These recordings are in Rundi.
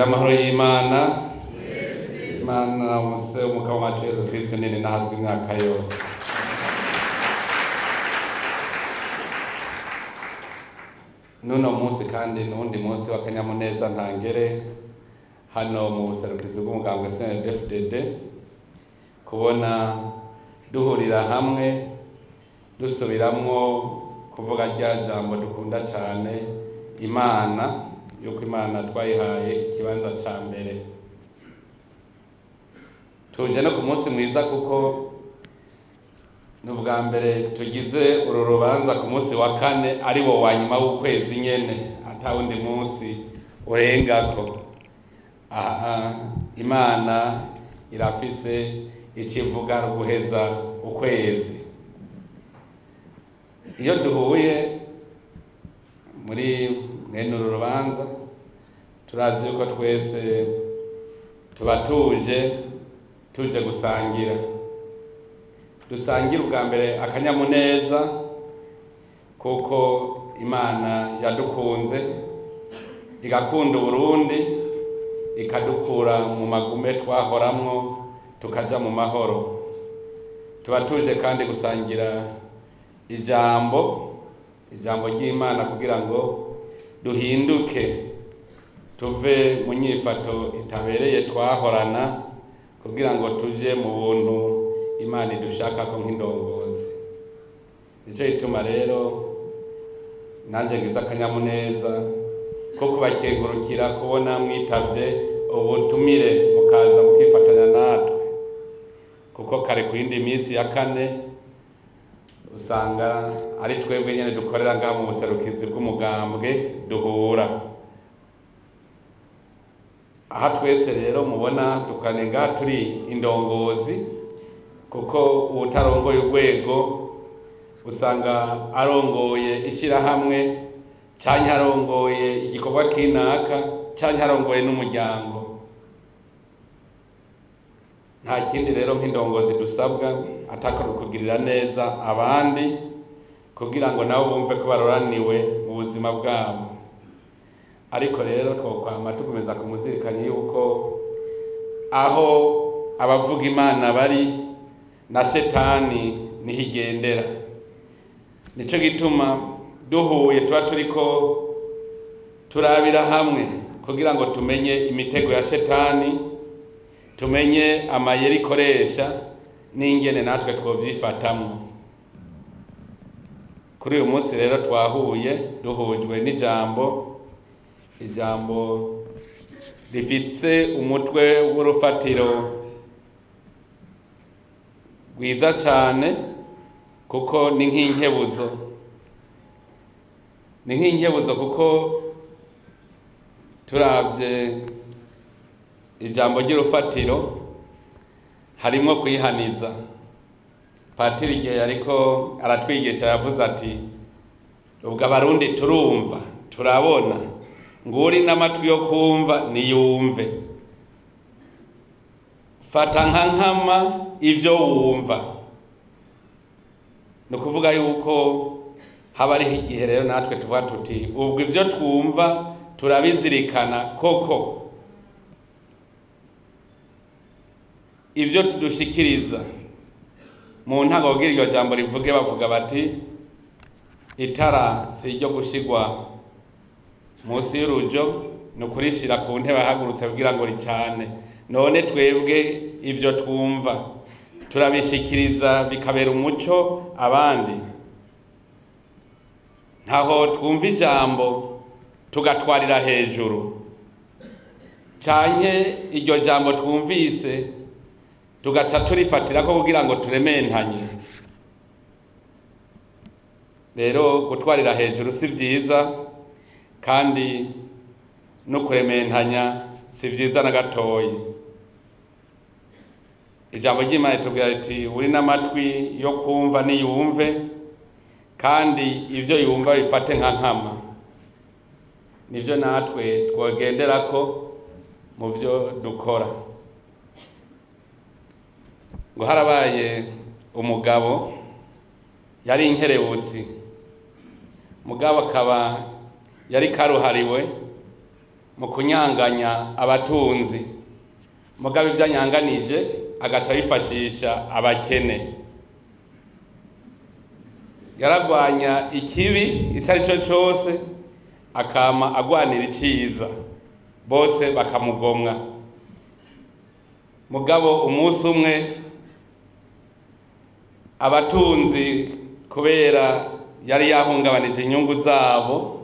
Amahoro y'Imana. Imana umuse umukama wacu Yesu Kristo nini nahazwe imyaka yose. Nuno munsi kandi nundi munsi w'akanyamuneza ntangere hano mu buserukizi bw'umugambwe CNDD-FDD kubona duhurira hamwe dusubiramwo kuvuga rya jambo dukunda cyane Imana, yuko Imana twayihaye ikibanza ca mbere. Tuje no ku munsi mwiza kuko n'ubwa mbere tugize uru rubanza ku munsi wa kane ari wo wa nyuma w'ukwezi nyene, ata wundi munsi urengako. Aha Imana irafise ikivuga guheza ukwezi. Iyo duhuye muri mwene uru rubanza turazi yuko twese tuba tuje gusangira. Dusangira ubwa mbere akanyamuneza kuko Imana yadukunze igakunda Burundi ikadukura mu magume twahoramwo tukaja mu mahoro. Tuba tuje kandi gusangira ijambo ry'Imana kugira ngo duhinduke tuve mu nyifato itabereye twahorana kugira ngo tuje mu buntu Imana idushaka ko nk'indongozi. Nico gituma rero nanje ngize akanyamuneza ko kubakengurukira kubona mwitavye ubutumire mukaza mukifatanya natwe, kuko kare ku yindi minsi ya kane usanga ari twebwe nyene dukorera ngaha mu buserukizi bw'umugambwe duhura. Aha twese rero mubona dukanenga turi indongozi, kuko utarongoye urwego usanga arongoye ishirahamwe canke arongoye igikorwa kinaka canke arongoye n'umuryango. Nta kindi rero nk'indongozi dusabwa atakora kugirira neza abandi kugira ngo nabo bumve ko baroraniwe mu buzima bwabo. Ariko rero twokwama tukomeza kumuzirikanya yuko aho abavuga Imana bari na shetani nihigendera. Nico gituma duhuye tuba turiko turabira hamwe kugira ngo tumenye imitego ya shetani, tumenye amayeri ikoresha n'ingene natwe twovyifatamwo. Kuri uyu munsi rero twahuye duhujwe n'ijambo, ijambo rifitse umutwe w'urufatiro rwiza cyane, kuko ni nk'inkebuzo. Ni nk'inkebuzo kuko turavye ijambo ry'urufatiro harimwo kwihaniza. Patiri igihe yariko aratwigisha yavuze ati ubwo abarundi turumva turabona, nguri n'amatwi yo kumva niyumve. Fata nka nkama ivyo wumva. Ni ukuvuga yuko haba hariho igihe rero natwe tuvuga tuti ubwo ivyo twumva turabizirikana koko, ivyo tudushikiriza. Mu ntango kugira iryo jambo rivuge bavuga bati itara si iryo gushigwa munsi y'urujo, ni ukurishira ku ntebe ahagurutse kugira ngo ricane. None twebwe ivyo twumva turabishikiriza bikabera umuco abandi. Ntaho twumva ijambo tugatwarira hejuru, canke iryo jambo twumvise tugaca turifatira ko kugira ngo turementanye. Rero gutwarira hejuru si vyiza, kandi no kurementanya si vyiza na gatoyi. Ijambo ry'Imana ritubwira riti uri n'amatwi yo kumva niyumve, kandi ivyo yumva bifate nka nkama. Nivyo natwe twogenderako mu vyo dukora. Ngo harabaye umugabo yari inkerebutsi, mugabo akaba yari karuhariwe mu kunyanganya abatunzi, mugabo ivyo anyanganije agaca abifashisha abakene. Yaragwanya ikibi ico ari cyo cose, akama agwanira iciza, bose bakamugomwa. Mugabo umunsi umwe abatunzi, kubera yari yahungabanije inyungu zabo,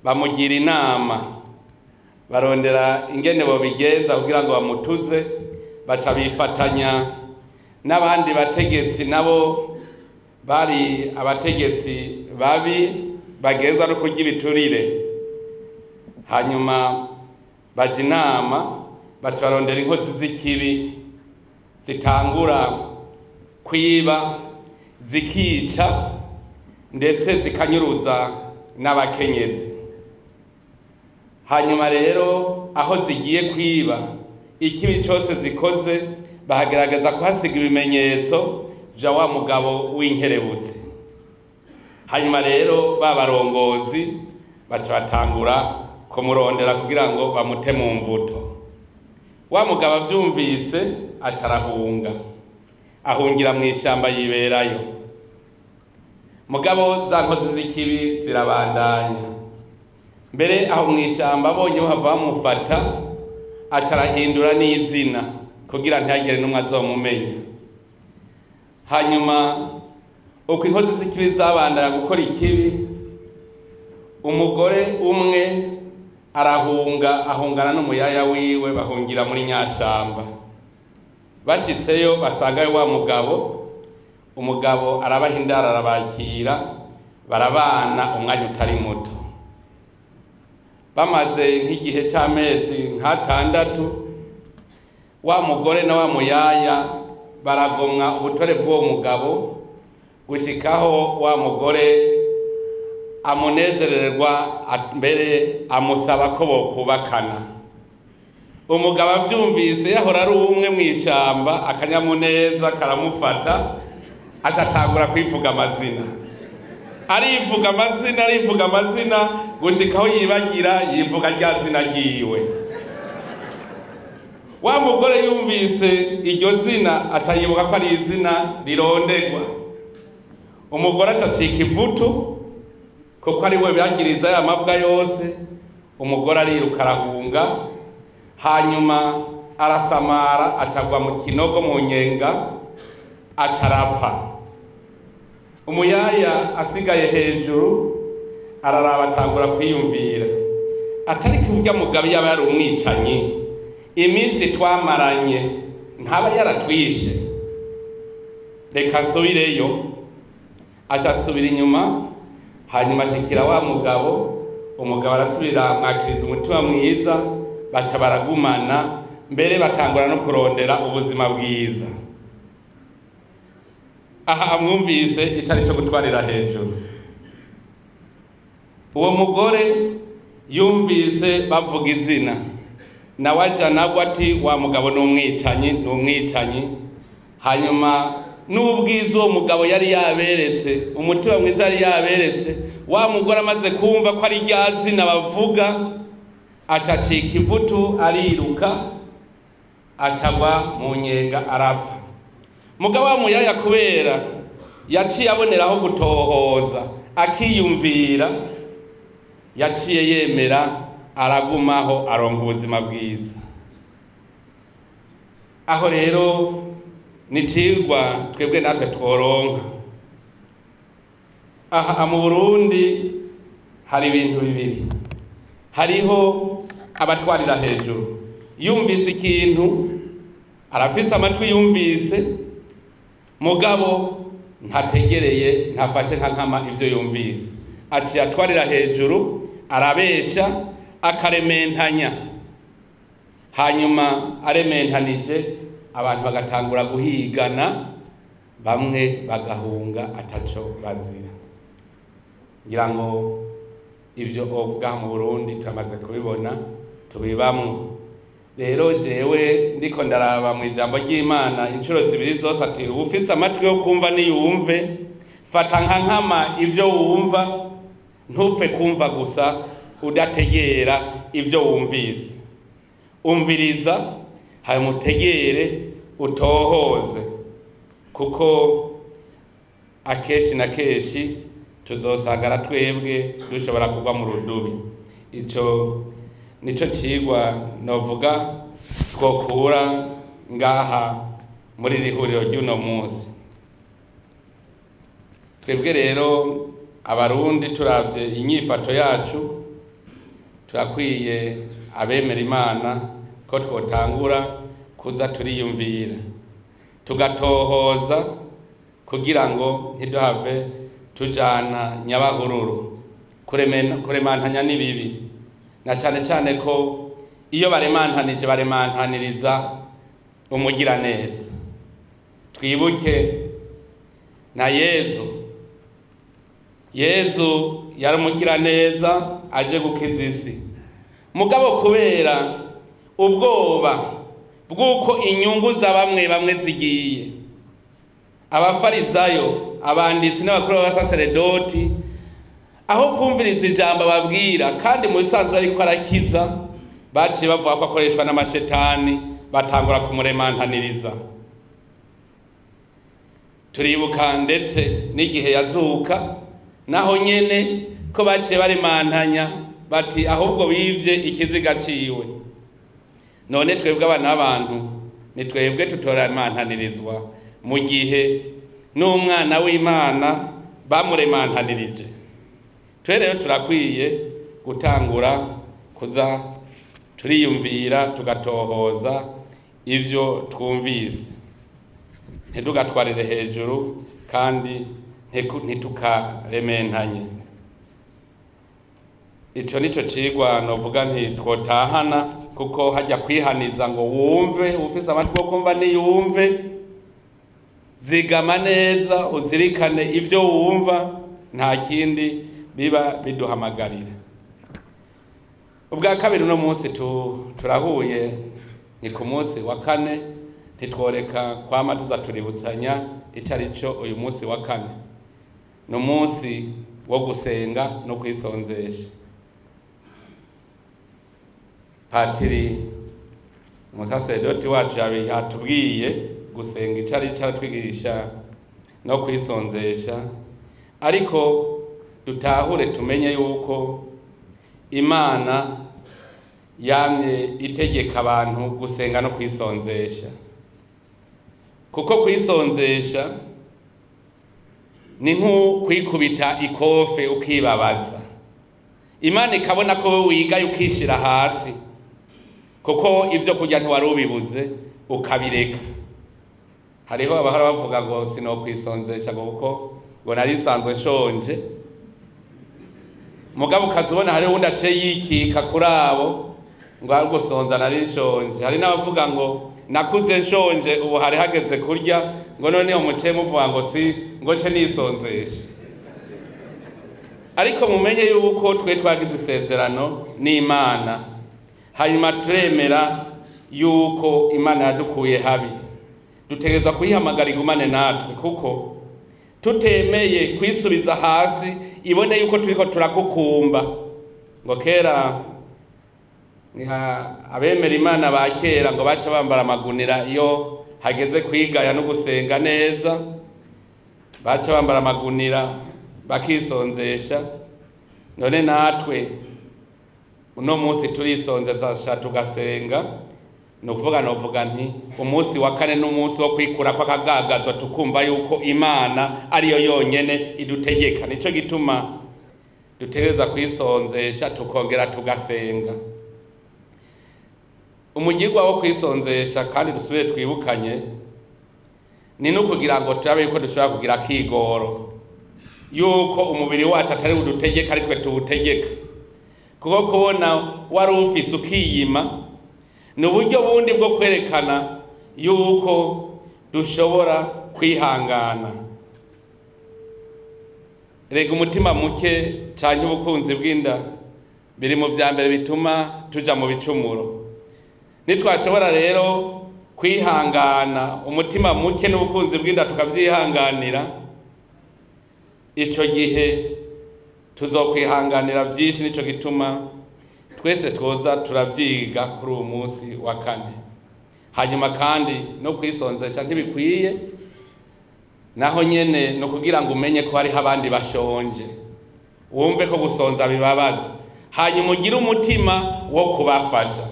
bamugira inama, barondera ingene bobigenza kugira ngo bamutuze. Baca bifatanya n'abandi bategetsi, nabo bari abategetsi babi bagenzwa no kurya ibiturire. Hanyuma baja inama, baca barondera inkozi z'ikibi zitangura kwiba, zikica, ndetse zikanyuruza n'abakenyezi. Hanyuma rero aho zigiye kwiba, ikibi cyose zikoze bahagerageza kuhasiga ibimenyetso vya wa mugabo w'inkerebutsi. Hanyuma rero ba barongozi baca batangura kumurondera kugira ngo bamute mu mvuto. Wa mugabo avyumvise aca arahunga, ahungira mu ishamba yiberayo. Mugabo za nkozi z'ikibi zirabandanya. Mbere aho mu ishamba abonye bahava bamufata, aca arahindura n'izina kugira ntihagire n'umwe azomumenya. Hanyuma uko inkozi z'ikibi zabandanya gukora ikibi, umugore umwe arahunga, ahungana n'umuyaya wiwe, bahungira muri nyashamba. Bashitseyo basangayo wa mugabo. Umugabo arabaha indaro, arabakira, barabana umwanya utari muto. Bamaze nk'igihe c'amezi nk'atandatu, wa mugore na wa muyaya baragomwa ubutore bw'uwo mugabo, gushikaho wa mugore amunezererwa, mbere amusaba ko bokubakana. Umugabo avyumvise, yahora ari umwe mw'ishamba, akanyamuneza karamufata, aca atangura kwivuga amazina, arivuga amazina, arivuga amazina, gushikaho yibagira yivuga rya zina ryiwe. Wa mugore yumvise iryo zina aca yibuka ko ari izina rirondegwa. Umugore aca acika ivutu, kuko ari we byagiriza ya mabwa yose. Umugore ariruka arahunga, hanyuma arasamara, acagwa mu kinogo mu nyenga, aca arapfa. Umuyaya asigaye hejuru araraba, atangura kwiyumvira atari kurya mugabo yaba yari umwicanyi, iminsi twamaranye ntaba yaratwishe, reka nsubireyo. Aca asubira inyuma, hanyuma ashikira wa mugabo. Umugabo arasubira mwakiriza umutima mwiza, baca baragumana, mbere batangura no kurondera ubuzima bwiza. Aha amwumvise ico ari cyo gutwarira hejuru. Uwo mugore yumvise bavuga izina, nawe aja nagwe ati wa mugabo ni umwicanyi, ni umwicanyi. Hanyuma n'ubwiza uwo mugabo yari yaberetse, umutima mwiza yari yaberetse, wa mugore amaze kumva ko ari rya zina bavuga, aca acika ivutu, ariruka, acagwa mu nyenga, arapfa. Mugabo wa muyaya, kubera yaciye aboneraho gutohoza akiyumvira, yaciye yemera aragumaho, aronka ubuzima bwiza. Aho rero ni icigwa twebwe natwe tworonka. Aha mu Burundi hari ibintu bibiri: hariho abatwarira hejuru, yumvise ikintu, arafise amatwi yumvise, mugabo ntategereye, ntafashe nka nkama ivyo yumvise, aciye atwarira hejuru, arabesha, akarementanya. Hanyuma arementanije, abantu bagatangura guhigana, bamwe bagahunga ataco bazira. Ngira ngo ivyo obwa mu Burundi turamaze kubibona, tubibamwo. Rero jewe ndiko ndaraba mu ijambo ry'Imana inshuro zibiri zose ati ufise amatwi yo kumva niyumve. Fata nka nkama ivyo wumva, ntupfe kumva gusa udategera ivyo wumvise. Umviriza hanyuma utegere utohoze, kuko akeshi na keshi tuzosangara twebwe dushobora kugwa mu rudubi. Ico nico cigwa novuga twokura ngaha muri iri huriro ry'uno munsi. Twebwe rero abarundi turavye inyifato yacu, turakwiye abemera Imana ko twotangura kuza turiyumvira tugatohoza kugira ngo ntiduhave tujana nyabahururu kuremantanya n'ibibi, na cane cane ko iyo baremantanije baremantaniriza umugiraneza. Twibuke na Yezu. Yezu yari umugiraneza aje gukiza isi, mugabo kubera ubwoba bw'uko inyungu za bamwe bamwe zigiye, abafarizayo, abanditsi n'abakuru b'abasaseredoti, aho kumviriza ijambo babwira kandi mu bisanzwe ariko arakiza, baciye bavuga ko akoreshwa n'amashetani, batangura kumuremantaniriza. Turibuka ndetse n'igihe yazuka, naho nyene ko baciye baremantanya bati ahubwo bivye ikiziga ciwe. None twebwe abana b'abantu ni twebwe tutoramantanirizwa mu gihe n'umwana w'Imana bamuremantanirije. Twe rero turakwiye gutangura kuza turiyumvira tugatohoza ivyo twumvise, ntitugatwarire hejuru kandi ntitukarementanye. Ico nico cigwa novuga nti twotahana, kuko hajya kwihaniza ngo wumve, ufise amatwi yo kumva niyumve, zigama neza uzirikane ivyo wumva, nta kindi biba biduhamagarira. Ubwa kabiri uno munsi turahuye ni ku munsi wa kane, ntitworeka kwama tuza tuributsanya ico ari cyo. Uyu munsi wa kane ni umunsi wo gusenga no kwisonzesha. Patiri umusaseredoti wacu yatubwiye gusenga ico ari cyo, aratwigisha no kwisonzesha, ariko dutahure tumenye yuko Imana yamye itegeka abantu gusenga no kwisonzesha, kuko kwisonzesha ni nko kwikubita ikofe ukibabaza. Imana ikabona ko wigaye ukishira hasi, kuko ivyo kurya ntiwari ubibuze ukabireka. Hariho abahora bavuga ngo sinokwisonzesha ngo kuko ngo nari nsanzwe nshonje, mugabo ukazibona hariho uwundi aciye yikika kuri abo ngo ari gusonza nari nshonje. Hari n'abavuga ngo nakuze nshonje ubu hari hageze kurya, ngo none umuce muvuga ngo si ngo nce nisonzeshe. Ariko mumenye yuko twe twagize isezerano n'Imana, hanyuma turemera yuko Imana yadukuye habi, dutegerezwa kuyihamagara igumane natwe, kuko tutemeye kwisubiza hasi ibone yuko turiko turakukumba. Ngo kera abemera Imana ba kera ngo baca bambara amagunira iyo hageze kwigaya no gusenga neza, baca bambara amagunira bakisonzesha. None natwe uno munsi turisonzesha tugasenga, nukuvuga novuga nti umunsi wa kane n'umunsi wo kwikura kw'akagagazo, tukumva yuko Imana ariyo yonyene idutegeka. Nico gituma dutegereza kwisonzesha tukongera tugasenga. Umugirwa wo kwisonzesha kandi dusubire twibukanye ni no kugira ngo turabe yuko dushobora kugira kigoro yuko umubiri wacu atari udutegeka ari twe tuwutegeka, kuko kubona wari ufise ukiyima ni uburyo bundi bwo kwerekana yuko dushobora kwihangana. Rega umutima muke canke ubukunzi bw'inda biri mu vya mbere bituma tuja mu bicumuro. Nitwashobora rero kwihangana umutima muke n'ubukunzi bw'inda tukavyihanganira, ico gihe tuzokwihanganira vyinshi. Nico gituma Twese twoza turavyiga kuri uwo munsi wa kane. Hanyuma kandi no kwisonzesha ntibikwiye, naho nyene no kugira ngo umenye ko hariho abandi bashonje, wumve ko gusonza bibabaza, hanyuma ugire umutima wo kubafasha.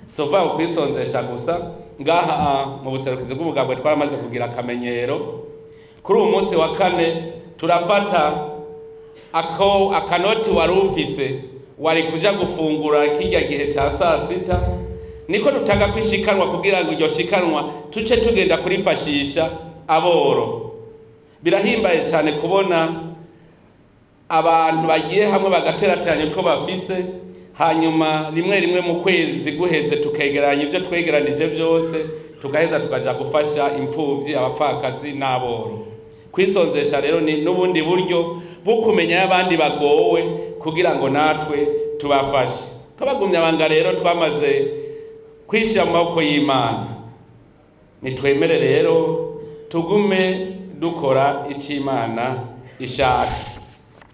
Sova kwisonzesha gusa. Ngaha mu buserukizi bw'umugambwe twaramaze kugira akamenyero. Kuri uwo munsi wa kane turafata ako akanoti wari ufise wari kuja gufungura kirya gihe ca saa sita, niko dutanga kwishikanwa kugira ngo iryo shikanwa tuce tugenda kurifashisha aboro. Birahimbaye cyane kubona abantu bagiye hamwe bagaterateranya utwo bafise, hanyuma rimwe rimwe mu kwezi guheze tukegeranya ibyo twegeranije byose, tugaheza tukaja gufasha imfuvyi, abapfakazi n'aboro. Kwisonzesha rero ni n'ubundi buryo bwo kumenya abandi bagowe kugira ngo natwe tubafashe. Kabagumya banga rero twamaze kwishyira mu maboko y'Imana, nitwemere rero tugume dukora icyo Imana ishaka.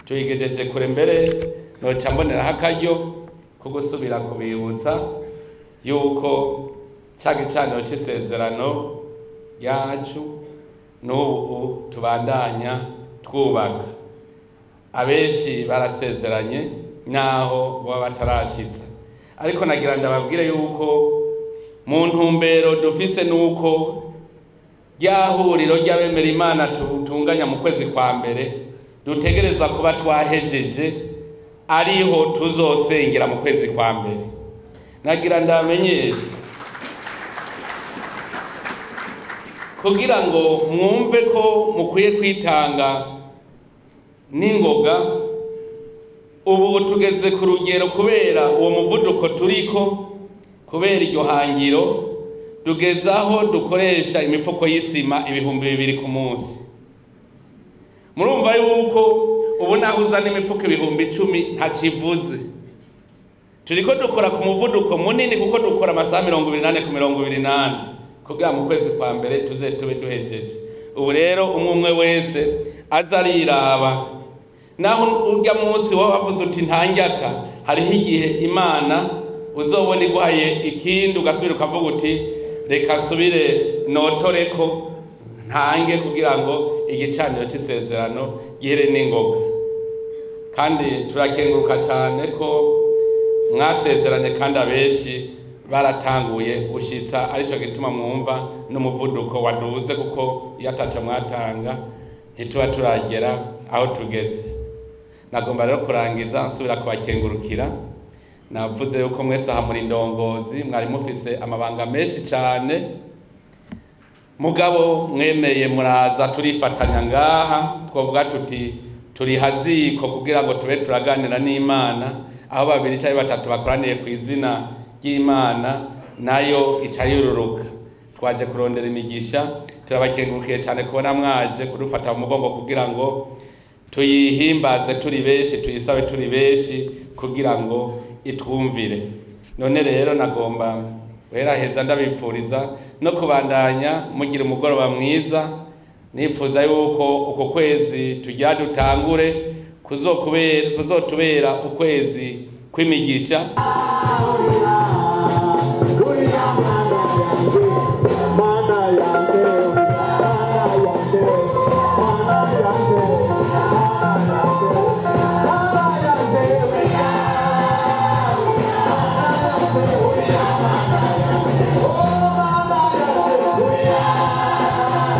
Tuyigejeje kure mbere noca mboneraho akaryo ko gusubira kubibutsa yuko ca gicaniro c'isezerano ryacu n'ubu tubandanya twubaka. Abenshi barasezeranye naho baba batarashitsa, ariko nagira ndababwire yuko mu ntumbero dufise nuko rya huriro ry'abemera Imana tutunganya mu kwezi kwa mbere dutegereza kuba twahejeje, ariho tuzosengera mu kwezi kwa mbere. Nagira ndamenyeshe kugira ngo mwumve ko mukwiye kwitanga n'ingoga. Ubu tugeze ku rugero kubera uwo muvuduko turiko, kubera iryo hangiro, tugezaho dukoresha imifuko y'isima 2000 ku munsi. Murumva yuko ubu naho uzana imifuko 10,000 ntakivuze. Turiko dukora ku muvuduko munini kuko dukora amasaha 24 ku 24 kugira mu kwezi kwa mbere tuze tube duhejeje. Ubu rero umwe umwe wese azariraba, naho urya munsi wowe wavuze uti ntangyaka, hariho igihe Imana uzobona iguhaye ikindi ugasubira ukavuga uti reka nsubire notoreko ntange kugira ngo igicaniro c'isezerano gihere n'ingoga. Kandi turakenguruka cyane ko mwasezeranye kandi abenshi baratanguye gushitsa, arico gituma mwumva n'umuvuduko waduze, kuko iyo ataco mwatanga ntituba turagera aho tugeze. Nagomba rero kurangiza nsubira kubakengurukira. Navuze yuko mwese aha muri ndongozi mwari mufise amabanga menshi cyane, mugabo mwemeye muraza turifatanya ngaha, twavuga tuti turi haziko kugira ngo tube turaganira n'Imana, aho babiri cyangwa batatu bakoraniye ku izina ry'Imana nayo icayururuka. Twaje kurondera imigisha, turabakengurukiye cyane kubona mwaje kudufata mu mugongo kugira ngo tuyihimbaze turi benshi, tuyisabe turi benshi kugira ngo itwumvire. None rero nagomba weraheza ndabipfuriza no kubandanya mugira umugoroba mwiza. Nifuza yuko uko kwezi tujya dutangure kuzotubera ukwezi kw'imigisha. Oh,